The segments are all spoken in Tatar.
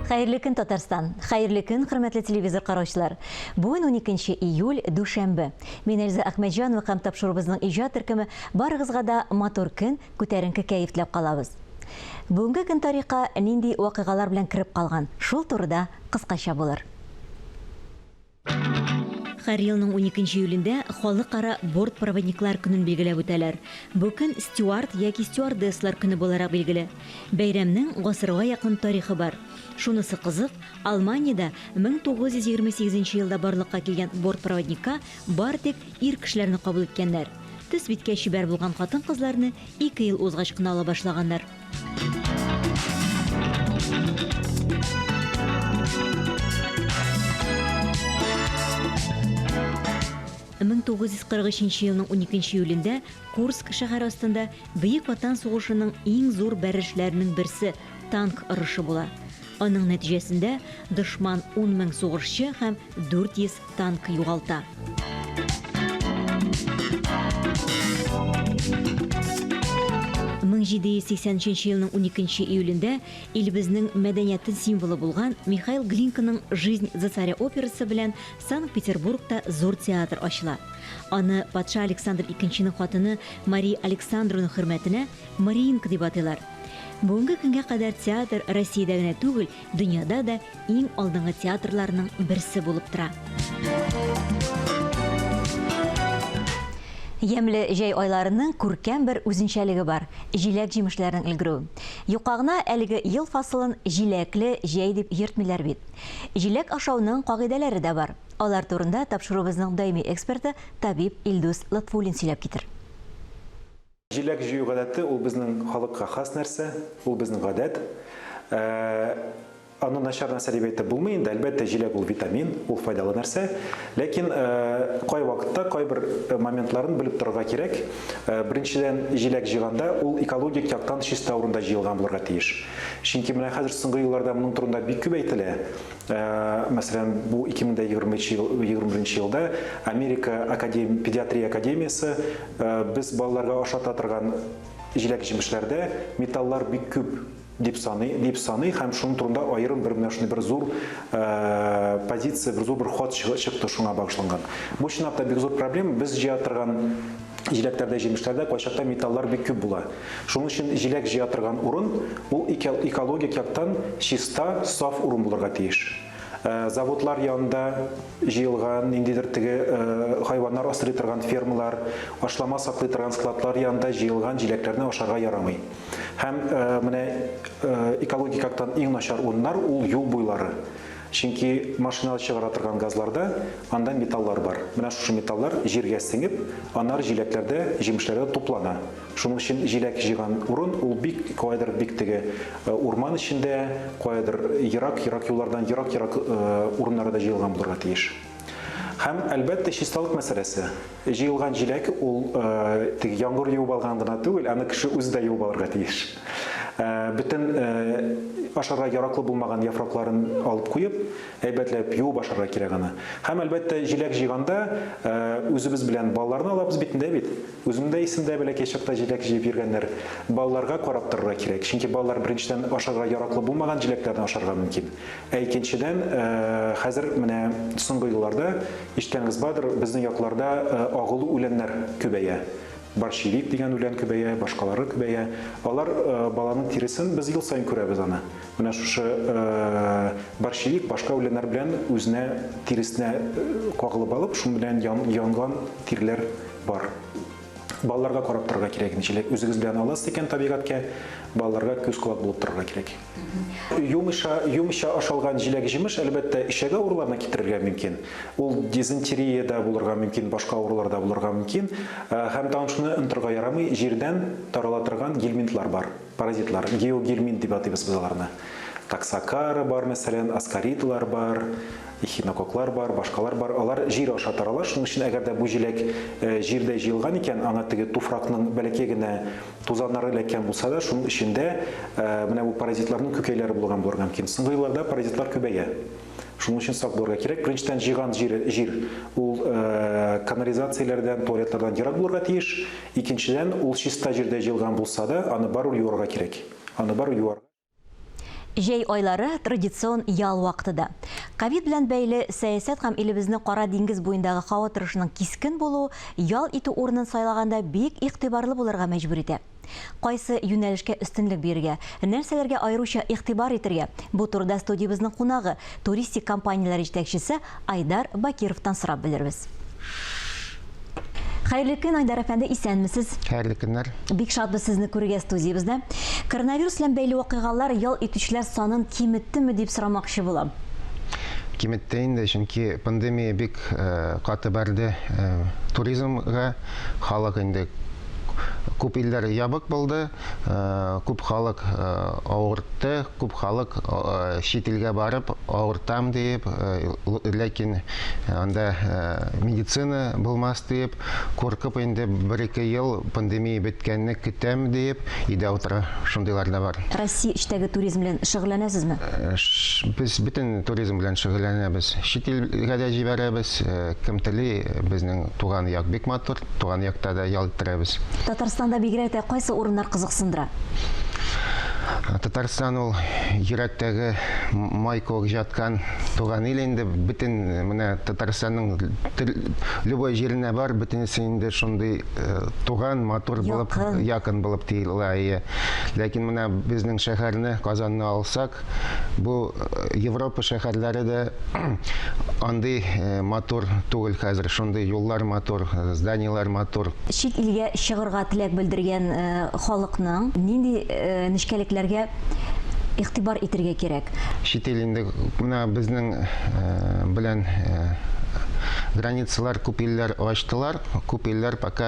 Хәерле көн, Татарстан! Хәерле көн, хөрмәтле телевизор караучылар! Бүген 12 июль, дүшәмбе. Мин Эльза Әхмәтҗанова һәм тапшыруыбызның иҗат төркеме барыгызга да матур көн, күтәренке кәеф теләп калабыз. Бүгенге көн тарихка нинди вакыйгалар белән кереп калган, шул турыда кыскача булыр. Һәр елның уникенче июлендә Халыкара бортпроводниклар көнен билгеләп үтәләр. Бу көн стюард яки стюардессалар көне буларак билгеле. Бәйрәмнең гасырга якын тарихы бар. Шунысы кызык, Алманиядә 1928 нче елда барлыкка килгән бортпроводникка бары тик ир кешеләрне кабул иткәннәр. Төс-биткә чибәр булган хатын-кызларны ике ел узгач кына ала башлаганнар. 1943 елның 12 июлендә Курск шәһәре астында Бөек Ватан сугышының иң зур бәрелешләренең берсе танк орышы була. Аның нәтиҗәсендә дошман 10 мең сугышчы һәм 400 танк югалта. 1783 елның 12 июлендә илебезнең мәдәнияте символы булган Михаил Глинканың Жизнь за царя операсы белән Санкт-Петербургта зур театр ачыла. Аны патша Александр II-нең хатыны Мария Александровна хөрмәтенә Мариинка дип атыйлар. Бүгенге көнгә кадәр театр Россиядә генә түгел, дөньяда да иң алдынгы театрларның берсе булып тора. Ямьле җәй айларының күркәм бер үзенчәлеге бар, җиләк-җимешләрнең өлгерүе. Юкка гына әлеге ел фасылын җиләкле җәй дип йөртмиләр бит. Җиләк ашауның кагыйдәләре дә бар. Алар турында тапшыруыбызның даими эксперты, табиб Илдус Лотфуллин сөйләп китер. Җиләк җыю гадәте ул безнең халыкка хас нәрсә, ул безнең гадәт. Аны начар нәрсә дип әйтеп булмый инде, әлбәттә, җиләк ул витамин, ул файдалы нәрсә. Ләкин кайвакытта кайбер моментларын белеп торырга кирәк. Беренчедән, җиләк җыйганда ул экологик яктан чиста урында җыелган булырга тиеш. Чөнки менә хәзер соңгы елларда моның турында бик күп әйтелә. Мәсәлән, бу 2021 елда Америка академ, педиатрия академиясе без балаларга ашата торган җиләк-җимешләрдә металлар бик күп дип саный, дип саный һәм шуның турында аерым бер менә шундый бер зур позиция, бер зур бер хат чыкты шуңа багышланган. Бу чынлап та бик зур проблема. Без җыя торган җиләкләрдә, җимешләрдә кайчакта металлар бик күп була. Шуның өчен җиләк җыя торган урын ул экологик яктан чиста, саф урын булырга тиеш. Э, заводлар янында җыелган ниндидер теге э, хайваннар асрый торган фермалар, ашлама саклый торган складлар янында җыелган җиләкләрне ашарга ярамый. Һәм э, менә экологик яктан иң начар урыннар ул юл буйлары. Чөнки машина чыгара торган газларда анда металлар бар. Менә шушы металлар җиргә сеңеп, аннары җиләкләрдә, җимешләрдә туплана. Шуның өчен җиләк җыйган урын ул бик каядыр бик теге э, урман эчендә, каядыр ерак-ерак юллардан ерак-ерак э, урыннарда җыелган булырга тиеш. Һәм, әлбәттә, чисталык мәсьәләсе. Җыелган җиләк ул э, теге яңгыр юып алган гына түгел, аны кеше үзе дә юып алырга тиеш. Э, бөтен э, ашарга яраклы булмаган яфракларын алып куеп, әйбәтләп юып ашарга кирәк аны. Һәм, әлбәттә, җиләк җыйганда үзебез белән балаларны алабыз бит инде бит. Үзем дә исемдә бәләкәй чакта җиләк җыеп йөргәннәр. Балаларга карап торырга кирәк. Чөнки балалар беренчедән ашарга яраклы булмаган җиләкләрне ашарга мөмкин. Ә икенчедән, хәзер менә соңгы елларда, ишеткәнегез бардыр, безнең якларда агулы үләннәр күбәя. Борщевик дигән үлән күбәя, башкалары күбәя. Алар баланың тиресен без ел саен күрәбез аны. Менә шушы борщевик башка үләннәр белән үзенә тиресенә кагылып алып, шуның белән янган тиреләр бар. Балаларга карап торырга кирәк, ничек үзегез белән аласыз икән табигатькә, балаларга күз-колак булып торырга кирәк. Юмыша, юмыша ашалган җиләк-җимеш, әлбәттә, эчәге авыруларына китерергә мөмкин. Ул дизентерия дә булырга мөмкин, башка авырулар да булырга мөмкин. Э, һәм тагын шуны онытырга ярамый, җирдән тарала торган гельминтлар бар, паразитлар, геогельминт дип атыйбыз без аларны. Токсокара бар, мәсәлән, аскаридалар бар, эхинококклар бар, башкалар бар. Алар җир аша тарала. Шуның өчен әгәр дә бу җиләк э, җирдә җыелган икән, аңа теге туфракның бәләкәй генә Тузаннары эләккән булса да, шуның эчендә менә бу паразитларның күкәйләре булган булырга мөмкин. Соңгы елларда паразитлар күбәя. Шуның өчен сак булырга кирәк. Беренчедән, җыйган җир, җир ул канализацияләрдән, туалетлардан ерак булырга тиеш. Икенчедән, ул чиста җирдә җыелган булса да, аны барыбер юарга кирәк. Аны барыбер юарга. Җәй айлары, традицион ял вакыты да. Ковид белән бәйле сәясәт һәм илебезнең Кара диңгез буендагы һава торышының кискен булуы ял итү урынын сайлаганда бик игътибарлы булырга мәҗбүр итә. Кайсы юнәлешкә өстенлек бирергә, нәрсәләргә аеруча игътибар итергә, бу турыда студиябезнең кунагы, туристик компанияләр җитәкчесе Айдар Бакировтан сорап белербез. Хәерле көн, Айдар әфәнде, исәнмесез. Хәерле көннәр. Бик шатбыз сезне күрергә студиябездә. Коронавирус белән бәйле вакыйгалар ял итүчеләр санын киметтеме дип сорамакчы булам. Киметте инде, чөнки пандемия бик э, каты бәрде э, туризмга. Халык инде күп илләр ябык булды, э, күп халык авыртты, күп халык чит илгә барып авыртам диеп, ләкин анда медицина булмас диеп, куркып инде бер-ике ел пандемия беткәнне көтәм диеп, өйдә утыра, шундыйлар да бар. Россия эчтәге туризм белән шөгыльләнәсезме? Без бөтен туризм белән шөгыльләнәбез. Чит илгә дә җибәрәбез, кем тели, безнең туган як бик матур, туган якта да ял иттерәбез. Татарстанда бигрәк тә кайсы урыннар кызыксындыра? Татарстан ул йөрәктәге май кебек җаткан туган ил инде. Бөтен менә Татарстанның любой җиренә бар, бөтенесе инде шундый туган, матур булып, якын булып тоела. Ләкин менә безнең шәһәрне, Казанны алсак, Бу Европа шәһәрләре дә андый матур түгел хәзер. Шундый юллар матур, зданиеләр матур. Чит илгә чыгырга теләк белдергән халыкның нинди нечкәлекләргә игътибар итергә кирәк? Чит ил инде менә безнең белән границалар күп илләр ачтылар. Күп илләр пока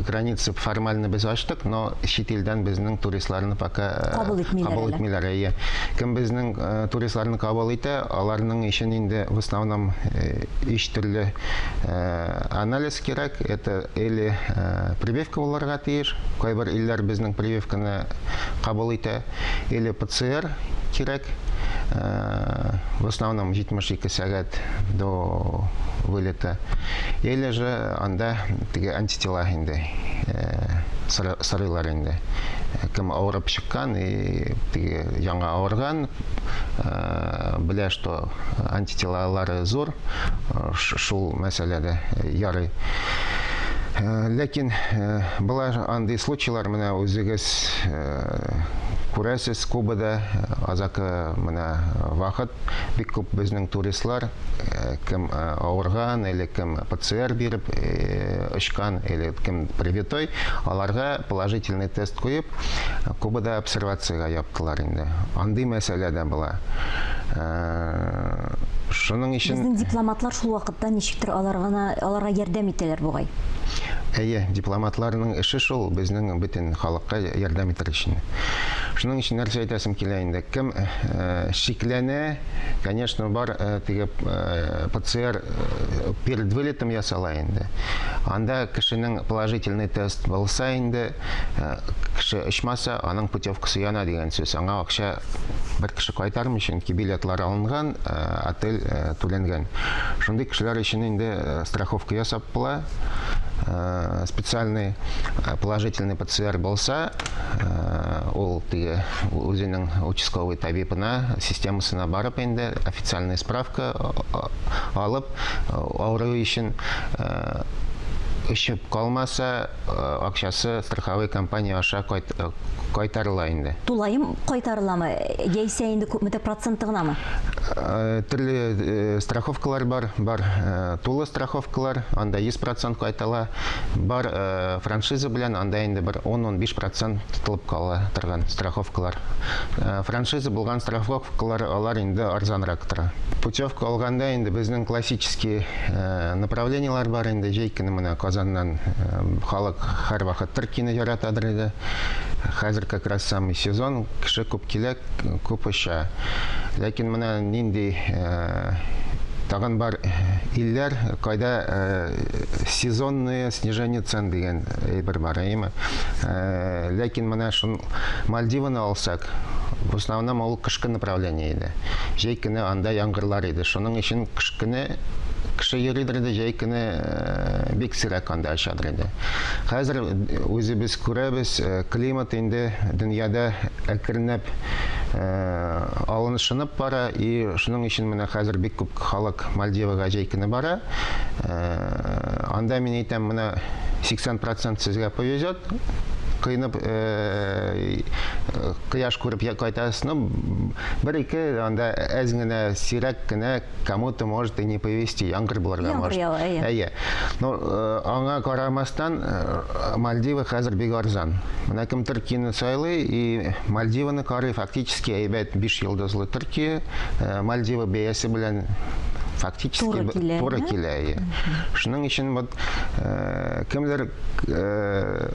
граница формально без ачтык, но чит илдән безнең туристларны пока кабул итмиләр. Кабул итмиләр, әйе. Кем безнең туристларны кабул итә, аларның өчен инде в основном өч төрле анализ кирәк. Это или прививка булырга тиеш, кайбер илләр безнең прививканы кабул итә, или ПЦР кирәк, в основном 72 сәгать до вылета. Или же анда теге антитела инде сорыйлар инде. Кем авырып чыккан и теге яңа авырган, белә, что антителалары зур, шул мәсьәләдә ярый. Ләкин була андый случайлар, менә үзегез күрәсез, Кубада азакы менә вакыт бик күп безнең туристлар, кем авырган или кем ПЦР биреп очкан, или кем привитой, аларга положительный тест куеп, Кубада обсервациягә яптылар инде. Андый мәсьәлә дә була. Шуның өчен Безнең дипломатлар шул вакытта ничектер аларга аларга ярдәм итәләр бугай. Әйе, дипломатларның эше шул, безнең бөтен халыкка ярдәм итәр өчен. Шуның өчен нәрсә әйтәсем килә инде. Кем шикләнә, конечно, бар теге ПЦР перед вылетом ясала инде. Анда кешенең положительный тест булса инде, кеше очмаса, аның путевкасы яна дигән сүз. Аңа акча бер кеше кайтармый, чөнки билетлар алынган, отель түләнгән. Шундый кешеләр өчен инде страховка ясап була. Специальный положительный ПЦР булса, ул теге үзенең участковый табибына, системасына барып инде официальный справка алып, авыру өчен очып калмаса, акчасы страховой компания аша кайтарыла инде. Тулаем кайтарыламы, яисә инде күпмедер проценты гынамы? Төрле страховкалар бар, бар тулы страховкалар, анда 100% кайтала, бар франшиза белән, анда инде бер 10-15% тотылып кала торган страховкалар. Франшиза булган страховкалар алар инде арзанрак тора. Путевка алганда инде безнең классический направлениелар бар инде, җәй көне менә Казаннан халык һәрвакыт Төркияне яратадыр иде. Хәзер как раз самый сезон, кеше күп килә, күп оча. Ләкин менә нинди тагын бар илләр, кайда сезонное снижение цен дигән әйбер бар, әйеме? Ләкин менә шул Мальдиваны алсак, в основном ул кышкы направление иде. Җәй көне анда яңгырлар иде. Шуның өчен кыш көне кеше йөридер иде, җәй көне бик сирәк анда очадыр иде. Хәзер үзебез күрәбез, климат инде дөньяда әкренләп Алынышынып бара, и шуның өчен менә хәзер бик күп халык Мальдивага җәй көне бара. Анда мин әйтәм, менә 80% сезгә повезет, кыйнып кояш күреп кайтасыз, но бер-ике анда әз генә, сирәк кенә кому-то может и не повезти, яңгыр булырга может. Яңгыр ява, әйе. Әйе. Но аңа карамастан, Мальдивы хәзер бик арзан. Менә кем Төркияне сайлый и Мальдиваны карый, фактически әйбәт 5 йолдызлы Төркия, Мальдивы бәясе белән фактически туры килә. Туры килә, әйе. Шуның өчен вот кемдер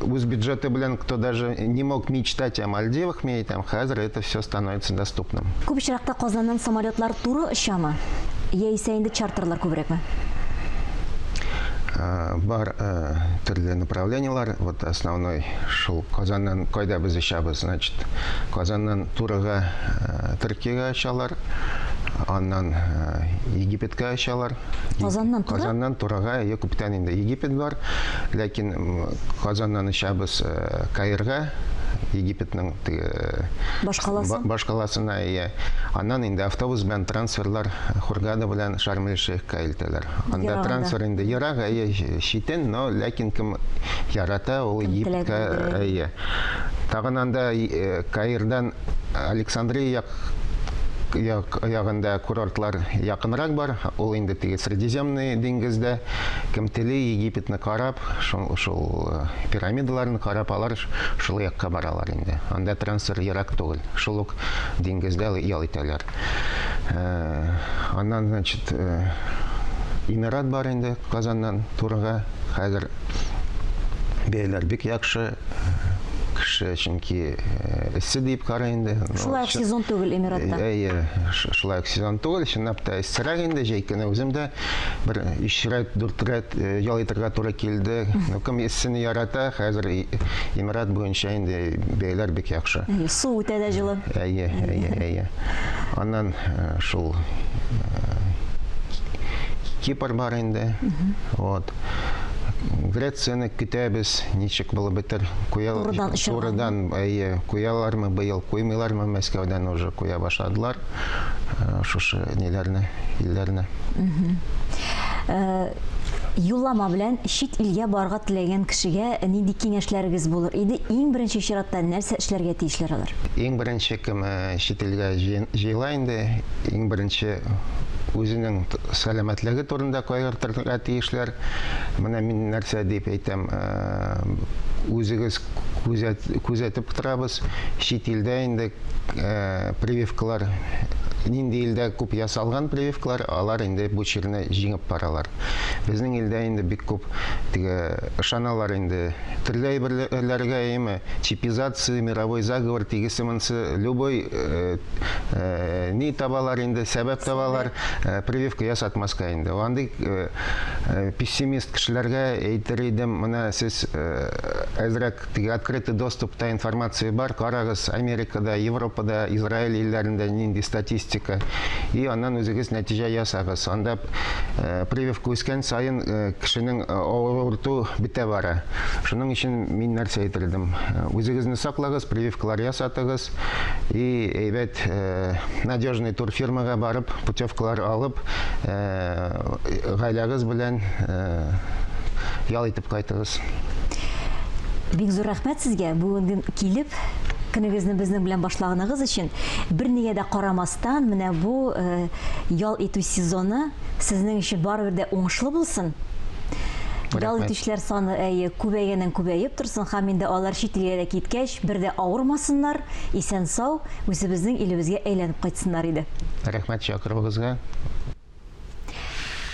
үз бюджеты белән, кто даже не мог мечтать о Мальдивах, мин әйтәм, хәзер это все становится доступным. Күп очракта Казаннан самолетлар туры очамы? Яисә инде чартерлар күбрәкме? Бар төрле направлениелар. Вот основной шул Казаннан кайда без очабыз, значит, Казаннан турыга Төркиягә очалар, аннан Египетка очалар. Казаннан туры? Казаннан турыга, әйе, күптән инде Египет бар. Ләкин Казаннан очабыз Каирга, Египетның теге башкаласы. Башкаласына, әйе. Аннан инде автобус белән трансферлар Хургада белән Шарм-эль-Шейхка илтәләр. Анда трансфер инде ерак, әйе, читен, но ләкин кем ярата, ул Египетка, әйе. Тагын анда Каирдан Александрия як ягында курортлар якынрак бар. Ул инде теге Средиземный диңгездә. Кем тели Египетны карап, шул, шул пирамидаларны карап, алар шул якка баралар инде. Анда трансфер ерак түгел. Шул ук диңгездә ял итәләр. Аннан, значит, Эмират бар инде Казаннан турыга. Хәзер бәяләр бик яхшы. Кеше чөнки эссе дип карый инде. Шулай ук сезон түгел Эмиратта. Әйе, шулай ук сезон түгел, чынлап та эссерәк инде, җәй көне үзем дә бер 3 рәт, 4 рәт ял итәргә туры килде. Ну, кем эссене ярата, хәзер Эмират буенча инде бәяләр бик яхшы. Әйе, су үтә дә җылы. Әйе, әйе, әйе. Аннан шул Кипр бар инде. Вот. Грецияне көтәбез, ничек булып бетер. Куя, турыдан очырганмы? Турыдан, әйе, куялармы быел, куймыйлармы, Мәскәүдән уже куя башладылар. Шушы ниләрне, илләрне. Юллама белән чит илгә барырга теләгән кешегә нинди киңәшләрегез булыр иде? Иң беренче чиратта нәрсә эшләргә тиешләр алар? Иң беренче кем чит илгә җыела инде, иң беренче үзенең сәламәтлеге турында кайгыртырга тиешләр. Менә мин нәрсә дип әйтәм, үзегез күзәтеп торабыз, чит илдә инде прививкалар, нинди илдә күп ясалган прививкалар, алар инде бу чирне җиңеп баралар. Безнең илдә инде бик күп теге ышаналар инде төрле әйберләргә, әйеме, чипизация, мировой заговор, тегесе монысы, любой ни табалар инде, сәбәп табалар, прививка ясатмаска инде. Андый пессимист кешеләргә әйтер идем, менә сез әзрәк теге открытый доступта информация бар, карагыз, Америкада, Европада, Израиль илләрендә нинди статистика, и аннан үзегез нәтиҗә ясагыз. Анда прививка үскән саен кешенең авырту бетә бара. Шуның өчен мин нәрсә әйтер идем? Үзегезне саклагыз, прививкалар ясатыгыз, и әйбәт надежный турфирмага барып, путевкалар алып, гаиләгез белән ял итеп кайтыгыз. Бик зур рәхмәт сезгә бүген килеп, көнегезне безнең белән башлаганыгыз өчен. Бернигә дә карамастан, менә бу ял итү сезоны сезнең өчен барыбер дә уңышлы булсын. Ял итүчеләр саны әйе күбәйгәннән күбәеп торсын һәм инде алар чит илгә дә киткәч, бер дә авырмасыннар, исән-сау үзебезнең илебезгә әйләнеп кайтсыннар иде. Рәхмәт чакыруыгызга.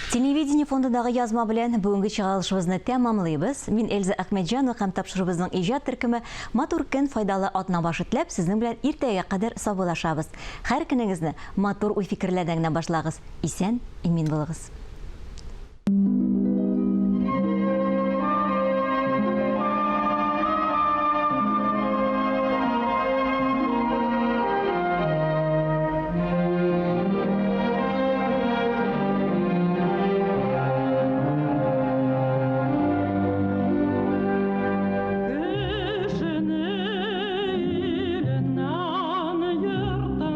Телевидение фондындагы язма белән бүгенге чыгарылышыбызны тәмамлыйбыз. Мин Эльза Әхмәтҗанова һәм тапшыруыбызның иҗат төркеме матур көн, файдалы атна башы теләп, сезнең белән иртәгә кадәр саубуллашабыз. Һәр көнегезне матур уй-фикерләрдән генә башлагыз. Исән, имин булыгыз. Кешене иленнән, йортыннан.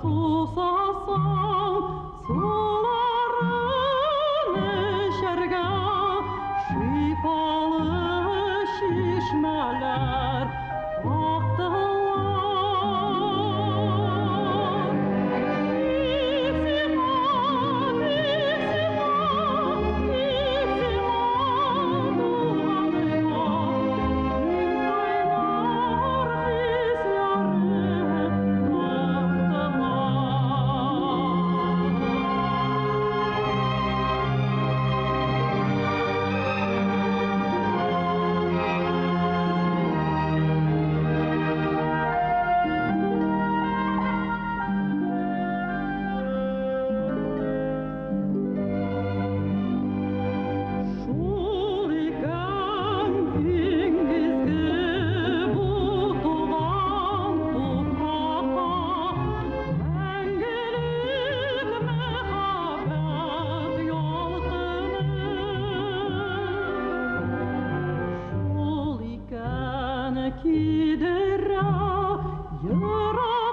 Сусасаң, суларын эчәргә шифалы чишмәләр актылар. Тик сиңа, тик сиңа, тик сиңа, туганыма, мин кайнар хисләрем тартыла. Шул икән иң изге бу туган туфракка мәңгелек мәхәббәт ялкыны. Шул икән кидерә ерак